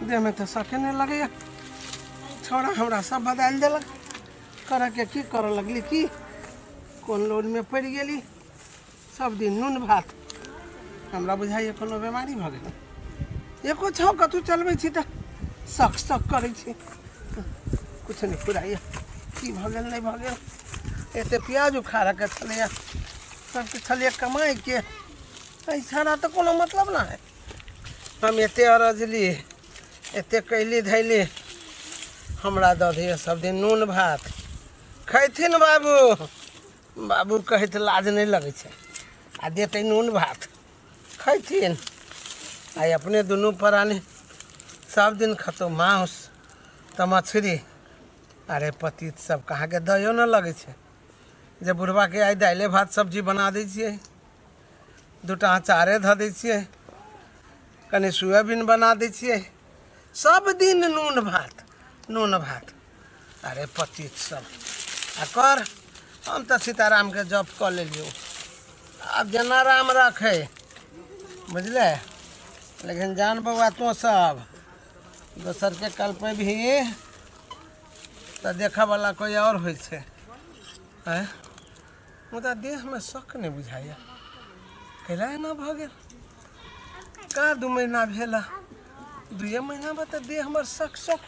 देहमे तऽ सके नहि लगैए छौड़ा हमरा सब बदलि देलक करऽके की करऽ लगली की कोन लोनमे पड़ि गेली सब दिन नून भात हमरा बुझाइए कोनो बेमारी भऽ गेल एको छाँव कतहु चलबै छी तऽ शक शक करै छी किछु नहि फुराइए की भऽ गेल नहि भऽ गेल एते प्याज उखाड़ऽके छलैए सबके छलैए कमाइके एहि छाड़ा तऽ कोनो मतलब नहि है हम एते अरजली एते कैली धैली हमरा दऽ दिअ सब दिन नून भात खैथिन बाबू बाबू कहैत लाज नहि लगै छै आ देतै नून भात खैथिन आइ अपने दुनू प्राणी सब दिन खतौ मांस तऽ मछरी अरे पतित सब कहाँके दयो नहि लगै छै जे बुढ़बाके आइ दाइले भात सब्जी बना दै छियै दूटा अचारे धऽ दै छियै कनि सोयाबीन बना दै छियै सब दिन नून भात नून भात अरे पतित सब आ कर हम तऽ सीतारामके जप कऽ लेलियौ आब जेना राम रखै बुझले लेकिन जान बौआ तोँ सब दोसरके कल्पे भी तऽ देखऽवला कोइ आओर होइ छै आँय मुदा देहमे शक नहि बुझाइए कैला एना भऽ गेल का 2 महीना भेल 2 महीनामे तऽ देह हमर शक शक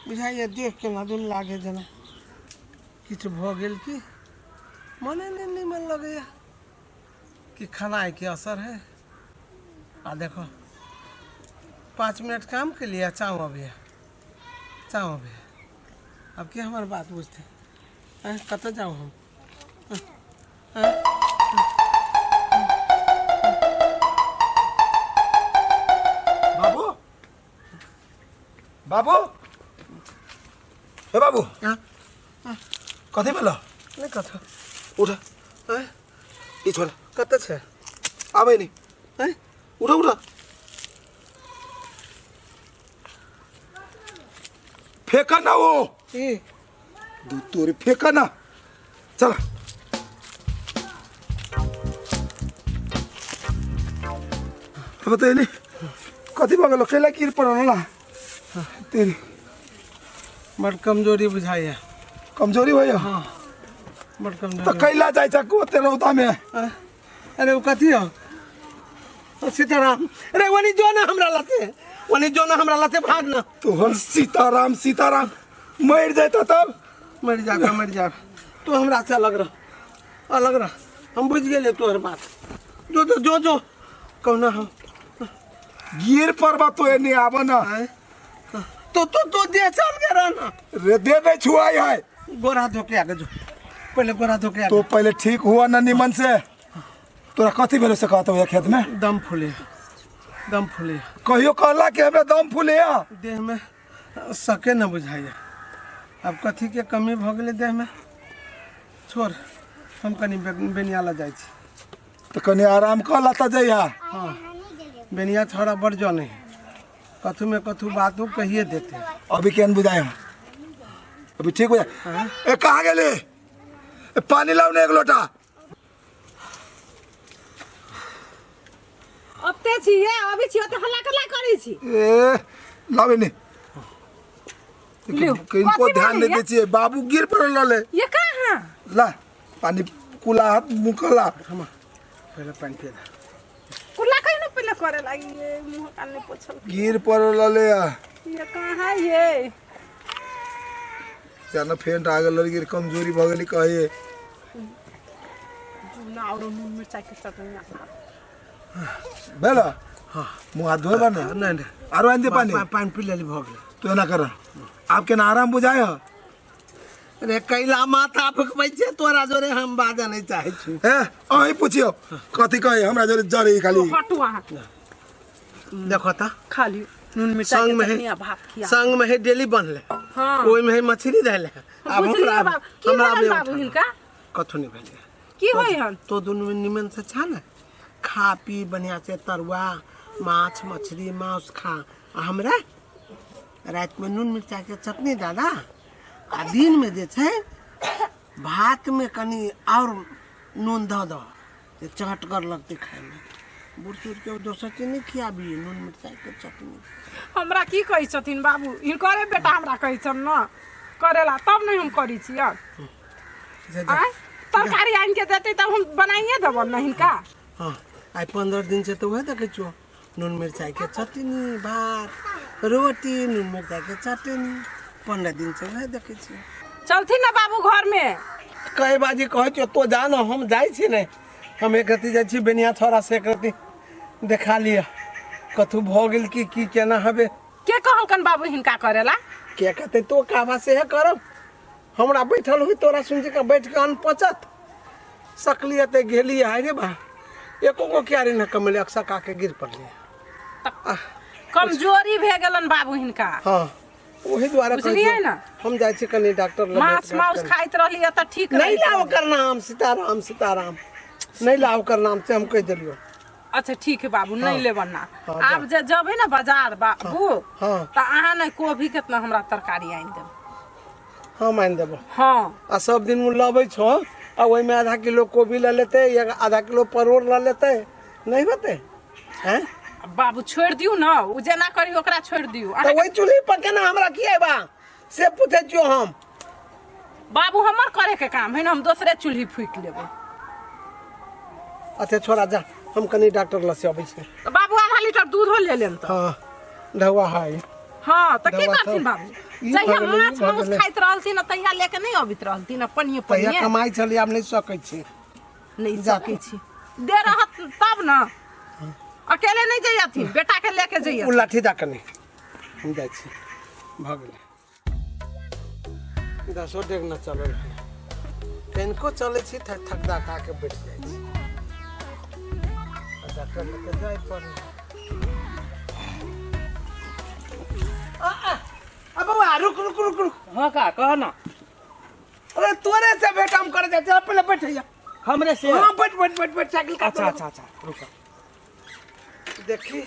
बुझाइए देह केना दुन लागे जेना किछु भऽ गेल की मने नहि नीमन लगैए कि खानाके असर है आ देखो 5 मिनट काम के लिए चाव अभी चाव अभी अब के हमार बात बुझते हैं कतऽ जाऊँ हम बाबू बाबू हे बाबू हाँ? कथी भेल नहि कथो उठ आँय ई छोड़ कतऽ छै आबै नहीं आँय उठ उठ फेंका ना वो ई दू तोरी फेंका ना चल बतैली कथी भऽ गेलो कैला गिर पड़ल ना तेरी बड कमजोरी बुझाइए कमजोरी भैया हाँ बड तऽ कमजोरी कैला जाइ छ ओते रौदा में आँय? अरे ओ कथी हो ओ सीताराम अरे वनी जो ना हमरा लते वनी जो ना हमरा लते भाग ना तोहर सीताराम सीताराम मरि जैता तब मरि जाब मरि जाब तू हमरा से अलग रह अलग रह हम बुझि गेलियै तोहर बात जो जो जो जो कहुना हम गिर पड़बा तो एने आब ना आँय? तो तो तो दे चल के रहना रे दे नहीं छुआई है गोरा धोके आगे जो पहले गोरा धोके आगे तो पहले ठीक हुआ ना निमन से तोरा कथी भेलो से कहत हो खेत में दम फूले दम फूले कहियो कहला कि हमरा दम फूले या देह में सके न बुझाइए अब कथी के कमी भऽ गेलै देह में छोड़ हम कनि बेनिया लऽ जाइ छी तो कनी आराम कर लता जइहा हाँ बेनिया छोड़ा बड़ जने है कथू में कथू बात हो कहिए देते हैं। अभी केहन बुझाय अभी ठीक बुझाय ए कहाँ गेली ए, पानी लाउ ने एक लोटा अबते छी ये अबै छी ओते हल्ला कल्ला करै छी ए लावे ने लियौ। किनको कथी ध्यान नहीं भेलैया? दै छियै बाबू गिर पड़ल रहलै ये कहाँ ला पानी कुला हाथ मुँह कला हम पहले पानि पिए दे। कुला कहीं न पहले करे लागी ये मुंह कान नहीं पोछल गिर पड़ल रहलै ये कहाँ ये जाना फेंट आ गेल गिर कमजोरी भऽ गेली कहे चूना और नून मिर्चाई के चटनी भेल हाँ मुँह हाथ धोए ने नहीं नहीं आरो आनि दे पानी पानि पी लेली भऽ गेलै तू एना कर आब केना आराम बुझाय ह रे कैला माथा फुकबै छै तोरा जोरे हम बाजऽ नहि चाहै छी ए अहीं पुछियो कथी कहे हमरा जोरे जरे खाली हटू अहाँ देखो तऽ खा लियौ नून मिर्चाई संग के में चटनी आ भात खिया संग में है डेली बनले हाँ। ओहि में है मछली रहले आब बुझलियै हमरा बाबू की हमरा भेलन आब बाबू हिनका कथू नहि भेलै की होइ हन तो दुनू में निमन से छा ने खा पी बढ़िया से तरुआ माछ मछली मांस खा आ हमरा रातिमे नून मिरचाइके चटनी दादा आ दिनमे जे छै भातमे कनि आओर नून धऽ दऽ जे चहटगर लगतै खाइमे बूढ़ सूढ़ के दोसर चीज नहि खियाबी, नून मिरचाई के चटनी। हमरा की कहै छथिन बाबू? हिनकरे बेटा हमरा कहै छन न करेला, तब नहि हम करै छियै। जे जा। आँय, तरकारी आनि के देतै तब हम बनाइए देबनि ने हिनका। हाँ, आइ 15 दिन से तऽ वएह देखै छियौ, नून मिरचाई के चटनी भात रोटी, नून मिरचाई के चटनी, 15 दिन से वएह देखै छियै। चलथिन ने बाबू घरमे। कई बाजी कहै छियौ, तो जा न, हम जाइ छी ने। हम एक रत्ती जाइ छी बेनिया छोरा से एक रत्ती देखा लिअ, कथू भऽ गेल की की केना हबे। के कहलकन बाबू हिनका करेला? के कहते? तो कहबा से करब। हमरा बैठल हुई तोरा सुन के बैठ के अन्न पचत सकलिए ते गेली। हाय रे बा, एको गो क्यारी न कमले, अक्सर का के गिर पड़ले। कमजोरी भए गेलन बाबू हिनका। हाँ, ओही द्वारे कहै बुझलियै छियौ। ने? हम जाइ छी कनी डॉक्टर लग। माछ भेंट घाट माउस करी। खाइत रहली तऽ ठीक नहीं रहित लाओ रहली। कर नाम सीताराम सीताराम, नहीं लाओ कर नाम से हम कह दिलियो। अच्छा ठीक है बाबू, नहीं लेबन ना। हाँ, आब जे जबै ने बाजार बाबू, हाँ। तऽ अहाँ ने कोबी केतना हमरा तरकारी आनि देब। हम आनि देबो। हाँ। आ सब दिन उ लबै छौ, आ ओहिमे आधा किलो कोबी लऽ लेतै या आधा किलो परोड़ लऽ लेतै, नहीं होतै हैं? बाबू छोड़ि दियौ ने, ओ जेना करी ओकरा छोड़ि दियौ। तऽ ओहि चूल्ही पर केना हमरा खिएबा से पूछै छियौ हम। बाबू हमर करे के काम है ने, हम दोसरे चूल्ही फूकि लेबै। अच्छा छोड़ा, जा, हम कनी डॉक्टर लग से अबै छी। तऽ बाबू आधा लीटर दूधो ले लेम तऽ। हाँ, ढौआ है। हाँ, तऽ की दवा करथिन सब। बाबू? ई जहिया भऽ गेलै, ई माछ भऽ माउस गेलै। खाइत रहलथिन आ तहिया लेके नहि अबैत रहलथिन आ पनिये तहिया पनिये। कमाइ छलियै, आब नहि सकै छी। नहि जा। सकै छी, दे रहत तब ने। अकेले नहि जइयथिन, बेटा के लेके ओ जइयथिन। लाठी दा कनी, हम जाइ छी। भऽ गेलै, दसो डेग न चलल है, कनिको चलै छी थक थकदा खा के बैठ जाइ छी। आ डॉक्टर लग जाय पड़ल। आ बौआ, रुक रुक रुक रुक। हाँ का कह ना। अरे तोरे से भेंट हम करे जाय, चल पहले बैठ जा। हमरे से? हाँ, बैठ बैठ बैठ बैठ, साइकिल का। अच्छा अच्छा अच्छा, रुक। देखी।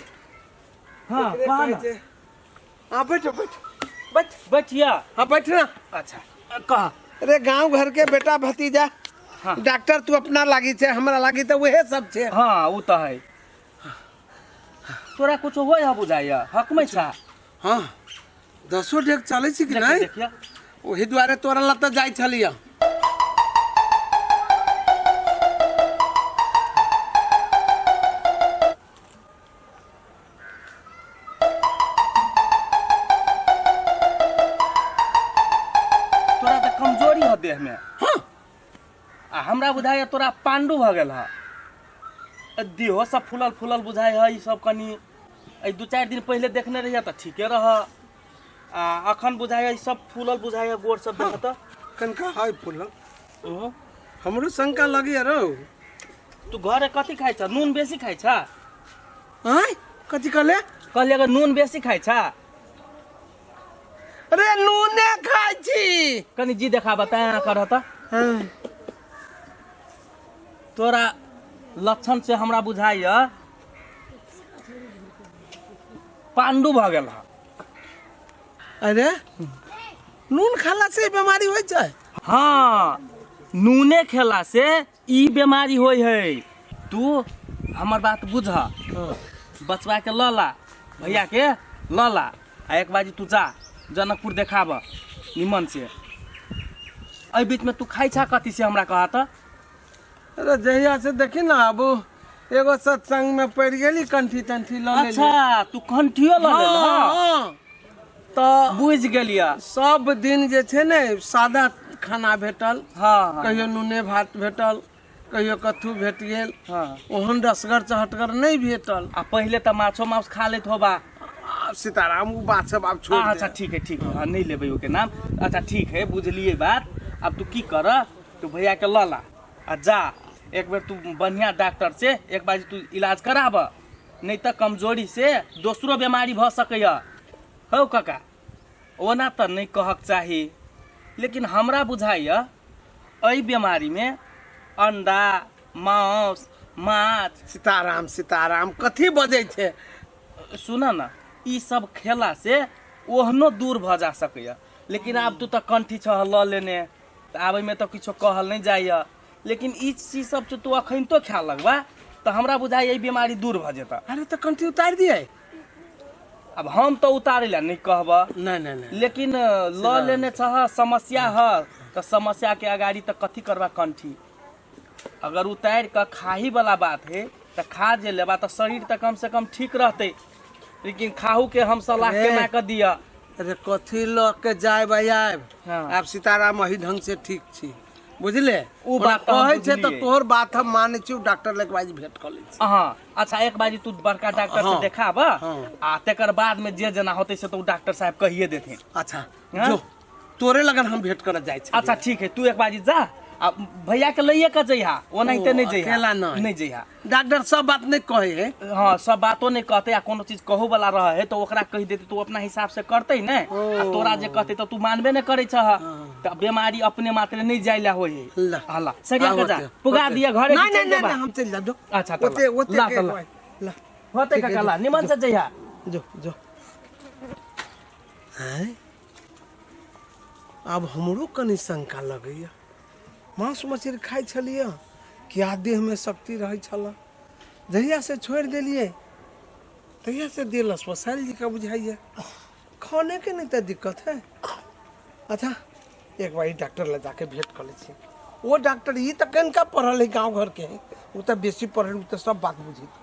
हाँ। एकरे कह कहै ना। छै। हाँ, बैठ बैठ बैठ। बैठिया। हाँ, बैठ ना। अच्छा, कह। अरे गांव घर के बेटा भतीजा। हाँ। डॉक्टर तू अपना लागी छे, हमरा लागी तो वहे सब छे। हाँ, वो तो है। तोरा कुछ होय है बुझाइया, हक में छा? हाँ, दसो डेग चलै छी कि नहीं? देखिया। ओही दुआरे तोरा लग तऽ जाइ छलियै। तोरा तऽ कमजोरी है देह में। हाँ। आ हमरा बुझाइया तोरा पांडु भऽ गेल है, देहो सब फूलल फूलल बुझाइ है। ई सब कनी एहि 2-4 दिन पहिले देखने रहिए तऽ ठीके रह, आ अखन बुझाइया ई सब फूलल बुझाइया, गोर सब देख तऽ। कनका है फूलल। हमरो शंका लगैया रौ। तू घरे कथी खाइ छ? नून बेसी खाइ छ? आँय, कथी कहले? कहलियै अगर नून बेसी खाइ छ। अरे नूने खाइ छी। कनी जी देखा बता कर तऽ। हाँ। तोरा लक्षण से हमरा बुझाइया पांडु भऽ गेल हँ। अरे नून खाला से बीमारी होइ छै? हाँ, नूने खेला से ई बीमारी होइ है। तू हमर बात बुझ, बचवा के लऽ ला, भैया के लऽ ला, आ एक बाजी तू जा जनकपुर देखाब निमन से। एहि बीच में तू खाइ छा कथी से हमरा कहा तऽ। अरे जहिया से देखी ना, अब एगो सत्संग में पड़ गेली, कंठी तंठी लऽ लेली। अच्छा, तू कंठियो लऽ लेल? हाँ, हाँ। तऽ बुझि गेलियै। सब दिन जे छै ने सादा खाना भेटल। हाँ हाँ कहियो नूने भात भेटल, कहियो कथू भेट गेल। हाँ। ओहन रसगर चहटगर नहि भेटल। आ पहिले तऽ माछो मांस खा लैत होबा? आब सीताराम, ओ बात सब आब छोड़। अच्छा ठीक है, ठीक है। हाँ, नहीं लेबै ओके नाम। अच्छा ठीक है, बुझलियै बात। अब तू की कर, तू भैया के लऽ ला आ जा, एक बेर तू बढ़िया डॉक्टर से एक बार तू इलाज कराब, नहीं तऽ कमजोरी से दोसरो बीमारी भऽ सकैया। हौ काका, ओना तऽ नहीं कहक चाही, लेकिन हमरा बुझाइया एहि बीमारीमे अंडा मांस माछ। सीताराम सीताराम, कथी बजै छै? सुन न, ई सब खेला से ओहनो दूर भऽ जा सकैया, लेकिन आब तू तऽ कंठी छह लऽ लेने, तऽ आब एहिमे तऽ किछो कहल नहि जाइया, लेकिन ई चीज सब तू अखनितो खाय लगबा तऽ हमरा बुझाइए ई बीमारी दूर भऽ जेतऽ। अरे तऽ कंठी उतारि दियै। अब हम तऽ उतारै लए नहि कहबऽ। नहि नहि नहि। लेकिन लऽ लेने छह समस्या ह तऽ समस्या के अगाड़ी तऽ कथी करबा कंठी? अगर उतारि कऽ खाही वाला बात है तऽ खा जे लेबा तऽ शरीर तऽ कम से कम ठीक रहतै, लेकिन खाहू के हम सलाह रे। केना कऽ दिअ? अरे कथी लऽ के जायब आयब? हाँ। आब सीताराम एही ढंग से ठीक छी, बुझले? उ बात तऽ हम कहै छै तऽ बुझलियै। तोहर बात हम मानै छी, डॉक्टर लग बाजी भेंट कऽ लै छी। हाँ अच्छा, एक बारी तू बड़का डॉक्टर से हाँ। देखाब हाँ। आ तेकर बाद में जे जेना होतै से तो डॉक्टर साहब कहिए देथिन। अच्छा। हाँ? जो तोरे लगन हम भेंट करऽ जाइ छी। अच्छा ठीक है, तू एक बारी जा आ भैया के लइए के जइहा, ओनाहिते ओ, नहीं जइहा। अकेला नहीं। नहीं जइहा। डॉक्टर सब बात नहीं कहे है। हाँ, सब बातो नहीं कहते आ कोनो चीज कहू वाला रहे है तो ओकरा कहि देते तो अपना हिसाब से करते ने। आ तोरा जे कहते तो तू मानबे नहीं करे छह, त बीमारी अपने मात्र नहीं जाय ला होय है। ला। हाँ, ला सरिया के जा। होते, पुगा होते। दिया घरे। नहीं के नहीं चल नहीं जेबा। नहीं, हम चल जाब जो। अच्छा, त ओते ला। ओते ला, के त ला। ला। होते ठीक है, काका, ला जो, निमन से जइहा। जो जो। हैं, आब हमरो कनि शंका लगैया। मांस मछली खाइ छलियै, क्या देहमे शक्ति रहै छल? जहियासँ छोड़ि देलियै तहियासँ देह लसपसायल जकाँ बुझाइए। खानेके नहि तऽ दिक्कत है। अच्छा, एक बार डॉक्टर लग जाके भेंट कऽ लै छी। ओ डॉक्टर ई तऽ कनिका पढ़ल है, गाँव घरके है, ओ तऽ बेसी पढ़ल, ओ तऽ सब बात बुझैत।